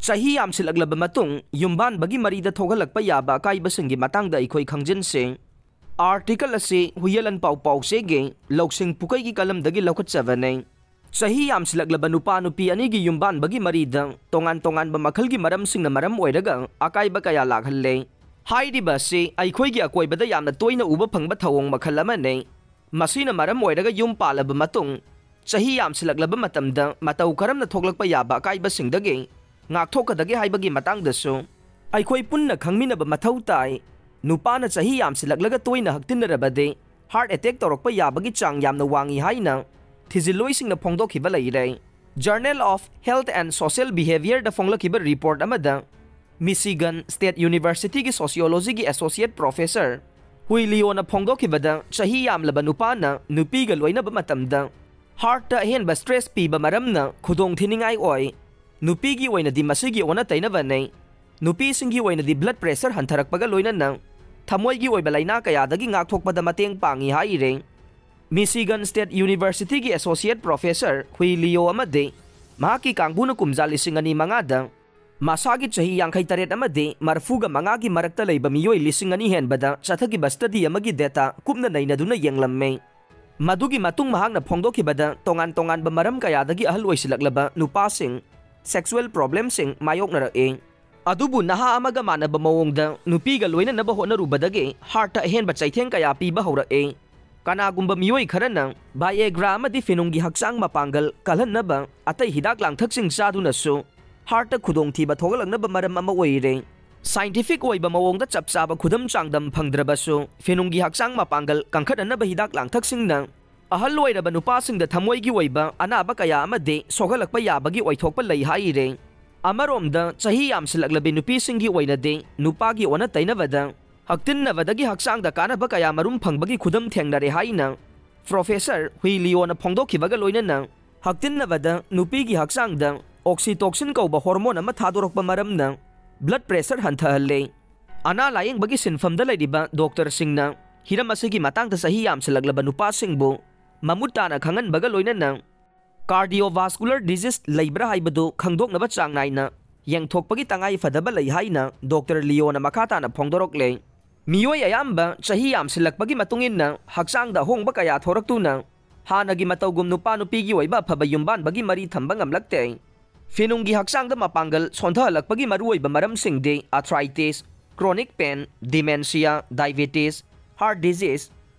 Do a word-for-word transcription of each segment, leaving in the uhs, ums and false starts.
ꯆꯍꯤ ꯌꯥꯝꯁꯤꯜꯂꯛꯂꯕ ꯃꯇꯨꯡ ꯌꯨꯝꯕꯥꯟꯕꯒꯤ ꯃꯔꯤꯗ ꯊꯣꯛꯍꯜꯂꯛꯄ ꯌꯥꯕ ꯑꯀꯥꯏꯕꯁꯤꯡꯒꯤ ꯃꯇꯥꯡꯗ ꯑꯩꯈꯣꯏ ꯈꯪꯖꯤꯟꯁꯤ꯫ ꯑꯥꯔꯇꯤꯀꯜ ꯑꯁꯤ ꯍꯨꯌꯦꯂꯟ ꯄꯥꯎ ꯄꯥꯎꯆꯦꯒꯤ ꯂꯧꯁꯤꯡ ꯄꯨꯀꯩꯒꯤ ꯀꯂꯝꯗꯒꯤ ꯂꯧꯈꯠꯆꯕꯅꯤ꯫ ꯆꯍꯤ ꯌꯥꯝꯁꯤꯜꯂꯛꯂꯕ ꯅꯨꯄꯥ ꯅꯨꯄꯤ ꯑꯅꯤꯒꯤ ꯌꯨꯝꯕꯥꯟꯕꯒꯤ ꯃꯔꯤꯗ ꯇꯣꯉꯥꯟ ꯇꯣꯉꯥꯟꯕ ꯃꯈꯜꯒꯤ ꯃꯔꯝꯁꯤꯡꯅ ꯃꯔꯝ ꯑꯣꯏꯔꯒ ꯑꯀꯥꯏꯕ ꯀꯌꯥ ꯂꯥꯛꯍꯜꯂꯦ꯫ ꯍꯥꯏꯔꯤꯕ ꯑꯁꯤ ꯑꯩꯈꯣꯏꯒꯤ ꯑꯀꯣꯏꯕꯗ ꯌꯥꯝꯅ ꯇꯣꯏꯅ ꯎꯕ ꯐꯪꯕ ꯊꯧꯑꯣꯡ ꯃꯈꯜ ꯑꯃꯅꯤ꯫ ꯃꯁꯤꯅ ꯃꯔꯝ ꯑꯣꯏꯔꯒ ꯌꯨꯝ ꯄꯥꯜꯂꯕ ꯃꯇꯨꯡ ꯆꯍꯤ ꯌꯥꯝꯁꯤꯜꯂꯛꯂꯕ ꯃꯇꯝꯗ ꯃꯇꯧ ꯀꯔꯝꯅ ꯊꯣꯛꯂꯛꯄ ꯌꯥꯕ ꯑꯀꯥꯏꯕꯁꯤꯡꯗꯒꯤ ꯉꯥꯛꯊꯣꯛꯀꯗꯒꯦ ꯍꯥꯏꯕꯒꯤ ꯃꯇꯥꯡꯗꯁꯨ ꯑꯩꯈꯣꯏ ꯄꯨꯟꯅ ꯈꯪꯃꯤꯟꯅꯕ ꯃꯊꯧ ꯇꯥꯏ꯫ ꯅꯨꯄꯥꯅ ꯆꯍꯤ ꯌꯥꯝꯁꯤꯜꯂꯛꯂꯒ ꯇꯣꯏꯅ ꯍꯛꯇꯤꯟꯅꯔꯕꯗꯤ heart attack ꯇꯧꯔꯛꯄ ꯌꯥꯕꯒꯤ ꯆꯥꯡ ꯌꯥꯝꯅ ꯋꯥꯡꯏ ꯍꯥꯏꯅ ꯊꯤꯖꯤꯜꯂꯣꯏꯁꯤꯡꯅ ꯐꯣꯡꯗꯣꯛꯈꯤꯕ ꯂꯩꯔꯦ꯫ Journal of Health and Social Behaviorꯗ ꯐꯣꯡꯂꯛꯈꯤꯕ report ꯑꯃꯗ Michigan State Universityꯒꯤ Sociologyꯒꯤ Associate Professor ꯍꯨꯏ ꯂꯤꯑꯣꯅ ꯐꯣꯡꯗꯣꯛꯈꯤꯕꯗ, ꯆꯍꯤ ꯌꯥꯝꯂꯕ ꯅꯨꯄꯥꯅ ꯅꯨꯄꯤꯒ ꯂꯣꯏꯅꯕ ꯃꯇꯝꯗ heartꯇ ꯑꯍꯦꯟꯕ stress ꯄꯤꯕ ꯃꯔꯝꯅ ꯈꯨꯗꯣꯡ ꯊꯤꯅꯤꯡꯉꯥꯏ ꯑꯣꯏ꯫ ꯅꯨꯄꯤꯒꯤ ꯑꯣꯏꯅꯗꯤ ꯃꯁꯤꯒꯤ ꯑꯣꯟꯅ ꯇꯩꯅꯕꯅꯤ꯫ ꯅꯨꯄꯤꯁꯤꯡꯒꯤ ꯑꯣꯏꯅꯗꯤ blood pressure ꯍꯟꯊꯔꯛꯄꯒ ꯂꯣꯏꯅꯅ ꯊꯃꯣꯏꯒꯤ ꯑꯣꯏꯕ ꯂꯥꯏꯅꯥ ꯀꯌꯥꯗꯒꯤ ꯉꯥꯛꯊꯣꯛꯄꯗ ꯃꯇꯦꯡ ꯄꯥꯡꯏ ꯍꯥꯏꯔꯤ꯫ Michigan State Universityꯒꯤ Associate Professor ꯍꯨꯏ ꯂꯤꯑꯣ ꯑꯃꯗꯤ ꯃꯍꯥꯛꯀꯤ ꯀꯥꯡꯕꯨꯅ ꯀꯨꯝꯖꯥ ꯂꯤꯁꯤꯡ ꯑꯅꯤ ꯃꯉꯥꯗ ꯃꯁꯥꯒꯤ ꯆꯍꯤ ꯌꯥꯡꯈꯩ ꯇꯔꯦꯠ ꯑꯃꯗꯤ ꯃꯔꯐꯨꯒ ꯃꯉꯥꯒꯤ ꯃꯔꯛꯇ ꯂꯩꯕ ꯃꯤꯑꯣꯏ ꯂꯤꯁꯤꯡ ꯑꯅꯤ ꯍꯦꯟꯕꯗ ꯆꯠꯊꯈꯤꯕ study ꯑꯃꯒꯤ data ꯀꯨꯞꯅ ꯅꯩꯅꯗꯨꯅ ꯌꯦꯡꯂꯝꯃꯤ꯫ ꯃꯗꯨꯒꯤ ꯃꯇꯨꯡ ꯃꯍꯥꯛꯅ ꯐꯣꯡꯗꯣꯛꯈꯤꯕꯗ, ꯇꯣꯉꯥꯟ ꯇꯣꯉꯥꯟꯕ ꯃꯔꯝ ꯀꯌꯥꯗꯒꯤ ꯑꯍꯜ ꯑꯣꯏꯁꯤꯜꯂꯛꯂꯕ ꯅꯨꯄꯥꯁꯤꯡ sexual problemꯁꯤꯡ ꯃꯥꯌꯣꯛꯅꯔꯛꯏ꯫ ꯑꯗꯨꯕꯨ ꯅꯍꯥ ꯑꯃꯒ ꯃꯥꯟꯅꯕ ꯃꯑꯣꯡꯗ ꯅꯨꯄꯤꯒ ꯂꯣꯏꯅꯅꯕ ꯍꯣꯠꯅꯔꯨꯕꯗꯒꯤ heartꯇ ꯑꯍꯦꯟꯕ ꯆꯩꯊꯦꯡ ꯀꯌꯥ ꯄꯤꯕ ꯍꯧꯔꯛꯏ꯫ ꯀꯅꯥꯒꯨꯝꯕ ꯃꯤꯑꯣꯏ ꯈꯔꯅ Viagra ꯑꯃꯗꯤ ꯐꯤꯅꯨꯡꯒꯤ ꯍꯛꯆꯥꯡ ꯃꯄꯥꯡꯒꯜ ꯀꯜꯍꯟꯅꯕ ꯑꯇꯩ ꯍꯤꯗꯥꯛ ꯂꯥꯡꯊꯛꯁꯤꯡ ꯆꯥꯗꯨꯅꯁꯨ heartꯇ ꯈꯨꯗꯣꯡꯊꯤꯕ ꯊꯣꯛꯍꯜꯂꯛꯅꯕ ꯃꯔꯝ ꯑꯃ ꯑꯣꯏꯔꯦ꯫ Scientific ꯑꯣꯏꯕ ꯃꯑꯣꯡꯗ ꯆꯞ ꯆꯥꯕ ꯈꯨꯗꯝ ꯆꯥꯡꯗꯝ ꯐꯪꯗ꯭ꯔꯕꯁꯨ, ꯐꯤꯅꯨꯡꯒꯤ ꯍꯛꯆꯥꯡ ꯃꯄꯥꯡꯒꯜ ꯀꯟꯈꯠꯍꯟꯅꯕ ꯍꯤꯗꯥꯛ ꯂꯥꯡꯊꯛꯁꯤꯡꯅ ꯑꯍꯜ ꯑꯣꯏꯔꯕ ꯅꯨꯄꯥꯁꯤꯡꯗ ꯊꯃꯣꯏꯒꯤ ꯑꯣꯏꯕ ꯑꯅꯥꯕ ꯀꯌꯥ ꯑꯃꯗꯤ ꯁꯣꯛꯍꯜꯂꯛꯄ ꯌꯥꯕꯒꯤ ꯑꯣꯏꯊꯣꯛꯄ ꯂꯩ ꯍꯥꯏꯔꯦ꯫ ꯑꯃꯔꯣꯝꯗ, ꯆꯍꯤ ꯌꯥꯝꯁꯤꯜꯂꯛꯂꯕꯤ ꯅꯨꯄꯤꯁꯤꯡꯒꯤ ꯑꯣꯏꯅꯗꯤ ꯅꯨꯄꯥꯒꯤ ꯑꯣꯟꯅ ꯇꯩꯅꯕꯗ ꯍꯛꯇꯤꯟꯅꯕꯗꯒꯤ ꯍꯛꯆꯥꯡꯗ ꯀꯥꯟꯅꯕ ꯀꯌꯥ ꯃꯔꯨꯝ ꯐꯪꯕꯒꯤ ꯈꯨꯗꯝ ꯊꯦꯡꯅꯔꯦ ꯍꯥꯏꯅ Professor ꯍꯨꯏ ꯂꯤꯑꯣꯅ ꯐꯣꯡꯗꯣꯛꯈꯤꯕꯒ ꯂꯣꯏꯅꯅ, ꯍꯛꯇꯤꯟꯅꯕꯗ ꯅꯨꯄꯤꯒꯤ ꯍꯛꯆꯥꯡꯗ oxytocin ꯀꯧꯕ hormone ꯑꯃ ꯊꯥꯗꯣꯔꯛꯄ ꯃꯔꯝꯅ blood pressure ꯍꯟꯊꯍꯜꯂꯦ꯫ ꯑꯅꯥ ꯂꯥꯌꯦꯡꯕꯒꯤ ꯁꯤꯟꯐꯝꯗ ꯂꯩꯔꯤꯕ doctorꯁꯤꯡꯅ ꯍꯤꯔꯝ ꯑꯁꯤꯒꯤ ꯃꯇꯥꯡꯗ ꯆꯍꯤ ꯌꯥꯝꯁꯤꯜꯂꯛꯂꯕ ꯅꯨꯄꯥꯁꯤꯡꯕꯨ ꯃꯃꯨꯠ ꯇꯥꯅ ꯈꯪꯍꯟꯕꯒ ꯂꯣꯏꯅꯅ cardiovascular disease ꯂꯩꯕ꯭ꯔꯥ ꯍꯥꯏꯕꯗꯨ ꯈꯪꯗꯣꯛꯅꯕ ꯆꯥꯡ ꯅꯥꯏꯅ ꯌꯦꯡꯊꯣꯛꯄꯒꯤ ꯇꯉꯥꯏ ꯐꯗꯕ ꯂꯩ ꯍꯥꯏꯅ ꯗꯣꯛꯇꯔ ꯂꯤꯌꯣꯅ ꯃꯈꯥ ꯇꯥꯅ ꯐꯣꯡꯗꯣꯔꯛꯂꯦ꯫ ꯃꯤꯑꯣꯏ ꯑꯌꯥꯝꯕ ꯆꯍꯤ ꯌꯥꯝꯁꯤꯜꯂꯛꯄꯒꯤ ꯃꯇꯨꯡ ꯏꯟꯅ ꯍꯛꯆꯥꯡꯗ ꯑꯍꯣꯡꯕ ꯀꯌꯥ ꯊꯣꯔꯛꯇꯨꯅ ꯍꯥꯟꯅꯒꯤ ꯃꯇꯧꯒꯨꯝ ꯅꯨꯄꯥ ꯅꯨꯄꯤꯒꯤ ꯑꯣꯏꯕ ꯑꯐꯕ ꯌꯨꯝꯕꯥꯟꯕꯒꯤ ꯃꯔꯤ ꯊꯝꯕ ꯉꯝꯂꯛꯇꯦ꯫ ꯐꯤꯅꯨꯡꯒꯤ ꯍꯛꯆꯥꯡꯗ ꯃꯄꯥꯡꯒꯜ ꯁꯣꯟꯊꯍꯜꯂꯛꯄꯒꯤ ꯃꯔꯨꯑꯣꯏꯕ ꯃꯔꯝꯁꯤꯡꯗꯤ arthritis, chronic pain, dementia, diabetes, heart disease,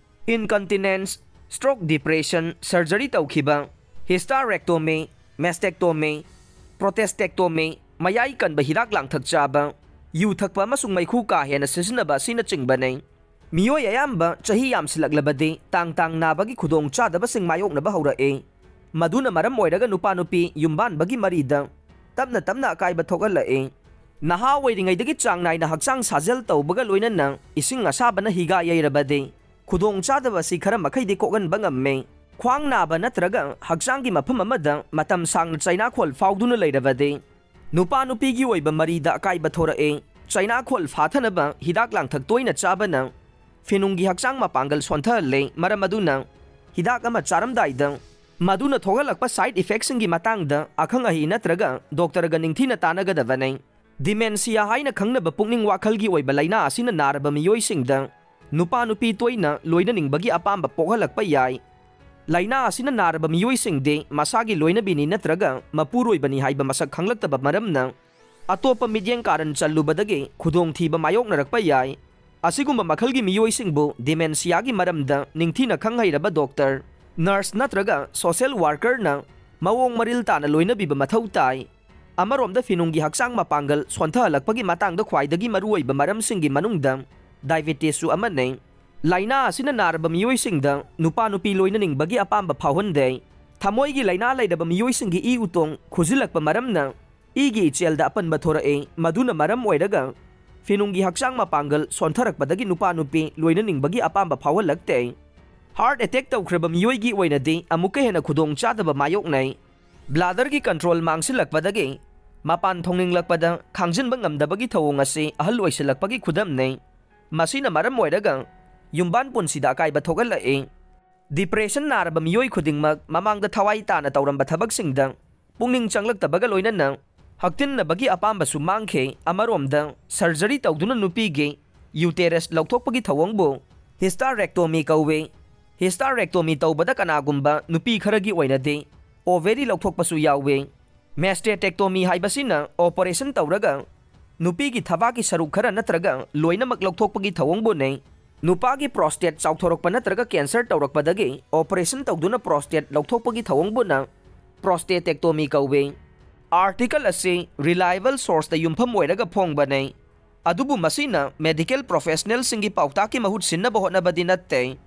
incontinence, stroke, depression, surgery ꯇꯧꯈꯤꯕ, hysterectomy, mastectomy, prostatectomy, ꯃꯌꯥꯏ ꯀꯟꯕ ꯍꯤꯗꯥꯛ ꯂꯥꯡꯊꯛ ꯆꯥꯕ, ꯌꯨ ꯊꯛꯄ ꯑꯃꯁꯨꯡ ꯃꯩꯈꯨ ꯀꯥ ꯍꯦꯟꯅ ꯁꯤꯖꯤꯟꯅꯕ ꯑꯁꯤꯅꯆꯤꯡꯕꯅꯤ꯫ ꯃꯤꯑꯣꯏ ꯑꯌꯥꯝꯕ ꯆꯍꯤ ꯌꯥꯝꯁꯤꯜꯂꯛꯂꯕꯗꯤ ꯇꯥꯡ ꯇꯥꯡ ꯅꯥꯕꯒꯤ ꯈꯨꯗꯣꯡꯆꯥꯗꯕꯁꯤꯡ ꯃꯥꯌꯣꯛꯅꯕ ꯍꯧꯔꯛꯏ꯫ ꯃꯗꯨꯅ ꯃꯔꯝ ꯑꯣꯏꯔꯒ ꯅꯨꯄꯥ ꯅꯨꯄꯤ ꯌꯨꯝꯕꯥꯟꯕꯒꯤ ꯃꯔꯤꯗ ꯇꯞꯅ ꯇꯞꯅ ꯑꯀꯥꯏꯕ ꯊꯣꯛꯍꯜꯂꯛꯏ꯫ ꯅꯍꯥ ꯑꯣꯏꯔꯤꯉꯩꯗꯒꯤ ꯆꯥꯡ ꯅꯥꯏꯅ ꯍꯛꯆꯥꯡ ꯁꯥꯖꯦꯜ ꯇꯧꯕꯒ ꯂꯣꯏꯅꯅ ꯏꯁꯤꯡ ꯑꯁꯥꯕꯅ ꯍꯤꯒꯥ ꯌꯩꯔꯕꯗꯤ ꯈꯨꯗꯣꯡꯆꯥꯗꯕ ꯑꯁꯤ ꯈꯔ ꯃꯈꯩꯗꯤ ꯀꯣꯛꯍꯟꯕ ꯉꯝꯃꯤ꯫ ꯈ꯭ꯋꯥꯡ ꯅꯥꯕ ꯅꯠꯇ꯭ꯔꯒ ꯍꯛꯆꯥꯡꯒꯤ ꯃꯐꯝ ꯑꯃꯗ ꯃꯇꯝ ꯁꯥꯡꯅ ꯆꯩꯅꯥꯈꯣꯜ ꯐꯥꯎꯗꯨꯅ ꯂꯩꯔꯕꯗꯤ ꯅꯨꯄꯥ ꯅꯨꯄꯤꯒꯤ ꯑꯣꯏꯕ ꯃꯔꯤꯗ ꯑꯀꯥꯏꯕ ꯊꯣꯔꯛꯏ꯫ ꯆꯩꯅꯥꯈꯣꯜ ꯐꯥꯊꯅꯕ ꯍꯤꯗꯥꯛ ꯂꯥꯡꯊꯛ ꯇꯣꯏꯅ ꯆꯥꯕꯅ ꯐꯤꯅꯨꯡꯒꯤ ꯍꯛꯆꯥꯡ ꯃꯄꯥꯡꯒꯜ ꯁꯣꯟꯊꯍꯜꯂꯤ꯫ ꯃꯔꯝ ꯑꯗꯨꯅ ꯍꯤꯗꯥꯛ ꯑꯃ ꯆꯥꯔꯝꯗꯥꯏꯗ ꯃꯗꯨꯅ ꯊꯣꯛꯍꯜꯂꯛꯄ side effectꯁꯤꯡꯒꯤ ꯃꯇꯥꯡꯗ ꯑꯈꯪ ꯑꯍꯩ ꯅꯠꯇ꯭ꯔꯒ ꯗꯣꯛꯇꯔꯒ ꯅꯤꯡꯊꯤꯅ ꯇꯥꯟꯅꯒꯗꯕꯅꯤ꯫ Dementia ꯍꯥꯏꯅ ꯈꯪꯅꯕ ꯄꯨꯛꯅꯤꯡ ꯋꯥꯈꯜꯒꯤ ꯑꯣꯏꯕ ꯂꯥꯏꯅꯥ ꯑꯁꯤꯅ ꯅꯥꯔꯕ ꯃꯤꯑꯣꯏꯁꯤꯡꯗ ꯅꯨꯄꯥ ꯅꯨꯄꯤ ꯇꯣꯏꯅ ꯂꯣꯏꯅꯅꯤꯡꯕꯒꯤ ꯑꯄꯥꯝꯕ ꯄꯣꯛꯍꯜꯂꯛꯄ ꯌꯥꯏ꯫ ꯂꯥꯏꯅꯥ ꯑꯁꯤꯅ ꯅꯥꯔꯕ ꯃꯤꯑꯣꯏꯁꯤꯡꯗꯤ ꯃꯁꯥꯒꯤ ꯂꯣꯏꯅꯕꯤꯅꯤ ꯅꯠꯇ꯭ꯔꯒ ꯃꯄꯨꯔꯣꯏꯕꯅꯤ ꯍꯥꯏꯕ ꯃꯁꯛ ꯈꯪꯂꯛꯇꯕ ꯃꯔꯝꯅ ꯑꯇꯣꯞꯄ ꯃꯤꯠꯌꯦꯡ ꯀꯥꯔꯟ ꯆꯜꯂꯨꯕꯗꯒꯤ ꯈꯨꯗꯣꯡꯊꯤꯕ ꯃꯥꯌꯣꯛꯅꯔꯛꯄ ꯌꯥꯏ꯫ ꯑꯁꯤꯒꯨꯝꯕ ꯃꯈꯜꯒꯤ ꯃꯤꯑꯣꯏꯁꯤꯡꯕꯨ dementiaꯒꯤ ꯃꯔꯝꯗ ꯅꯤꯡꯊꯤꯅ ꯈꯪ ꯍꯩꯔꯕ ꯗꯣꯛꯇꯔ, ꯅꯔꯁ ꯅꯠꯇ꯭ꯔꯒ social workerꯅ ꯃꯑꯣꯡ ꯃꯔꯤꯜ ꯇꯥꯅ ꯂꯣꯏꯅꯕꯤꯕ ꯃꯊꯧ ꯇꯥꯏ꯫ ꯑꯃꯔꯣꯝꯗ ꯐꯤꯅꯨꯡꯒꯤ ꯍꯛꯆꯥꯡ ꯃꯄꯥꯡꯒꯜ ꯁꯣꯟꯊꯍꯜꯂꯛꯄꯒꯤ ꯃꯇꯥꯡꯗ ꯈ꯭ꯋꯥꯏꯗꯒꯤ ꯃꯔꯨꯑꯣꯏꯕ ꯃꯔꯝꯁꯤꯡꯒꯤ ꯃꯅꯨꯡꯗ diabetesꯁꯨ ꯑꯃꯅꯤ꯫ ꯂꯥꯏꯅꯥ ꯑꯁꯤꯅ ꯅꯥꯔꯕ ꯃꯤꯑꯣꯏꯁꯤꯡꯗ ꯅꯨꯄꯥ ꯅꯨꯄꯤ ꯂꯣꯏꯅꯅꯤꯡꯕꯒꯤ ꯑꯄꯥꯝꯕ ꯐꯥꯎꯍꯟꯗꯦ꯫ ꯊꯃꯣꯏꯒꯤ ꯂꯥꯏꯅꯥ ꯂꯩꯔꯕ ꯃꯤꯑꯣꯏꯁꯤꯡꯒꯤ ꯏ ꯎꯇꯣꯡ ꯈꯨꯖꯤꯜꯂꯛꯄ ꯃꯔꯝꯅ ꯏꯒꯤ ꯏꯆꯦꯜꯗ ꯑꯄꯟꯕ ꯊꯣꯔꯛꯏ꯫ ꯃꯗꯨꯅ ꯃꯔꯝ ꯑꯣꯏꯔꯒ ꯐꯤꯅꯨꯡꯒꯤ ꯍꯛꯆꯥꯡ ꯃꯄꯥꯡꯒꯜ ꯁꯣꯟꯊꯔꯛꯄꯗꯒꯤ ꯅꯨꯄꯥ ꯅꯨꯄꯤ ꯂꯣꯏꯅꯅꯤꯡꯕꯒꯤ ꯑꯄꯥꯝꯕ ꯐꯥꯎꯍꯜꯂꯛꯇꯦ꯫ Heart attack ꯇꯧꯈ꯭ꯔꯕ ꯃꯤꯑꯣꯏꯒꯤ ꯑꯣꯏꯅꯗꯤ ꯑꯃꯨꯛꯀ ꯍꯦꯟꯅ ꯈꯨꯗꯣꯡꯆꯥꯗꯕ ꯃꯥꯌꯣꯛꯅꯩ꯫ Bladderꯒꯤ control ꯃꯥꯡꯁꯤꯜꯂꯛꯄꯗꯒꯤ ꯃꯄꯥꯟ ꯊꯣꯡꯅꯤꯡꯂꯛꯄꯗ ꯈꯥꯡꯖꯤꯟꯕ ꯉꯝꯗꯕꯒꯤ ꯊꯧꯑꯣꯡ ꯑꯁꯤ ꯑꯍꯜ ꯑꯣꯏꯁꯤꯜꯂꯛꯄꯒꯤ ꯈꯨꯗꯝꯅꯤ꯫ ꯃꯁꯤꯅ ꯃꯔꯝ ꯑꯣꯏꯔꯒ ꯌꯨꯝꯕꯥꯟ ꯄꯨꯟꯁꯤꯗ ꯑꯀꯥꯏꯕ ꯊꯣꯛꯍꯜꯂꯛꯏ꯫ Depression ꯅꯥꯔꯕ ꯃꯤꯑꯣꯏ ꯈꯨꯗꯤꯡꯃꯛ ꯃꯃꯥꯡꯗ ꯊꯋꯥꯏ ꯇꯥꯅ ꯇꯧꯔꯝꯕ ꯊꯕꯛꯁꯤꯡꯗ ꯄꯨꯛꯅꯤꯡ ꯆꯪꯂꯛꯇꯕꯒ ꯂꯣꯏꯅꯅ ꯍꯛꯇꯤꯟꯅꯕꯒꯤ ꯑꯄꯥꯝꯕꯁꯨ ꯃꯥꯡꯈꯤ꯫ ꯑꯃꯔꯣꯝꯗ, ꯁꯔꯖꯔꯤ ꯇꯧꯗꯨꯅ ꯅꯨꯄꯤꯒꯤ ꯌꯨꯇꯦꯔꯁ ꯂꯧꯊꯣꯛꯄꯒꯤ ꯊꯧꯑꯣꯡꯕꯨ ꯍꯤꯁꯇꯥꯔꯦꯛꯇꯣꯃꯤ ꯀꯧꯏ꯫ ꯍꯤꯁꯇꯥꯔꯦꯛꯇꯣꯃꯤ ꯇꯧꯕꯗ ꯀꯅꯥꯒꯨꯝꯕ ꯅꯨꯄꯤ ꯈꯔꯒꯤ ꯑꯣꯏꯅꯗꯤ ꯑꯣꯚꯦꯔꯤ ꯂꯧꯊꯣꯛꯄꯁꯨ ꯌꯥꯎꯏ꯫ ꯃꯦꯁꯇꯦꯇꯦꯛꯇꯣꯃꯤ ꯍꯥꯏꯕꯁꯤꯅ ꯑꯣꯄꯔꯦꯁꯟ ꯇꯧꯔꯒ ꯅꯨꯄꯤꯒꯤ ꯊꯕꯥꯛꯀꯤ ꯁꯔꯨꯛ ꯈꯔ ꯅꯠꯇ꯭ꯔꯒ ꯂꯣꯏꯅꯃꯛ ꯂꯧꯊꯣꯛꯄꯒꯤ ꯊꯧꯑꯣꯡꯕꯨꯅꯤ꯫ ꯅꯨꯄꯥꯒꯤ ꯄ꯭ꯔꯣꯁꯇꯦꯠ ꯆꯥꯎꯊꯣꯔꯛꯄ ꯅꯠꯇ꯭ꯔꯒ ꯀꯦꯟꯁꯔ ꯇꯧꯔꯛꯄꯗꯒꯤ ꯑꯣꯄꯔꯦꯁꯟ ꯇꯧꯗꯨꯅ ꯄ꯭ꯔꯣꯁꯇꯦꯠ ꯂꯧꯊꯣꯛꯄꯒꯤ ꯊꯧꯑꯣꯡꯕꯨꯅ ꯄ꯭ꯔꯣꯁꯇꯦꯇꯦꯛꯇꯣꯃꯤ ꯀꯧꯏ꯫ ꯑꯥꯔꯇꯤꯀꯜ ꯑꯁꯤ ꯔꯤꯂꯥꯏꯕꯜ ꯁꯣꯔꯁꯇ ꯌꯨꯝꯐꯝ ꯑꯣꯏꯔꯒ ꯐꯣꯡꯕꯅꯤ, ꯑꯗꯨꯕꯨ ꯃꯁꯤꯅ ꯃꯦꯗꯤꯀꯦꯜ ꯄ꯭ꯔꯣꯐꯦꯁꯅꯦꯜꯁꯤꯡꯒꯤ ꯄꯥꯎꯇꯥꯛꯀꯤ ꯃꯍꯨꯠ ꯁꯤꯟꯅꯕ ꯍꯣꯠꯅꯕꯗꯤ ꯅꯠꯇꯦ꯫